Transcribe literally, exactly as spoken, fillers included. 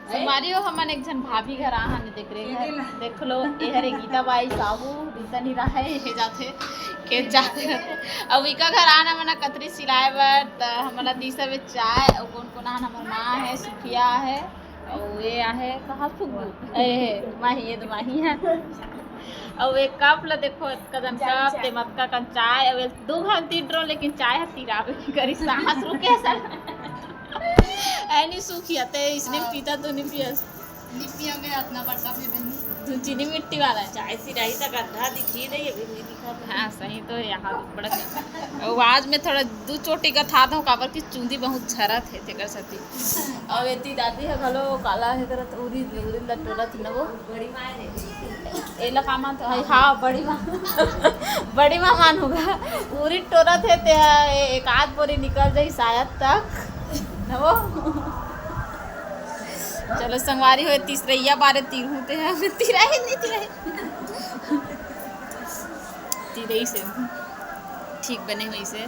संगवारी हो, हमन एक झन भाभी घर आए हन, देख रहे हैं, देख लो, ये हरे गीता बाई साहू, रीता निरा है, ये जाथे, खेत जाथे। अब इका घर आना मना कतरी सिलाए बर, त हमन ला तीसर में चाय, अउ कोन कोन आन, हमर माँ है, सुखिया है, अउ ये आहे, कहाँ सुगु? ए, माही, ये तो माही है। अउ एक कप ला देखो, कदन कप, ते मत का कन चाय, अउ दो घंटी ड्रो, लेकिन चाय ह तिराबे नहीं करी, सांस रुके सर। ऐ नहीं सूखी आते, इसने हाँ। पीता तो नहीं पिया। नहीं पिया मैं इतना बड़का भी बहन। तू चीनी मिट्टी वाला है। चाय सिराही तक गड्ढा दिखी नहीं, अभी नहीं दिखा। हाँ, सही तो है, यहाँ बड़ा। वो आज मैं थोड़ा दू चोटी का था, तो काबर की चूंदी बहुत झरत है, तेकर सती। अउ एती दादी है घलो, काला है करत, उरी, उरी लटोरत न वो। बड़ी माँ है। एला का मान तो, हाँ, बड़ी माँ। बड़ी माँ मान होगा। उरी टोरत है, ते एक आध बोरी निकल जाई शायद तक। न वो। चलो संगवारी हो, तीसरैया बारे तीर होते हैं। तिराही नहीं, तिराही। तिरई से। ठीक बने हुई से।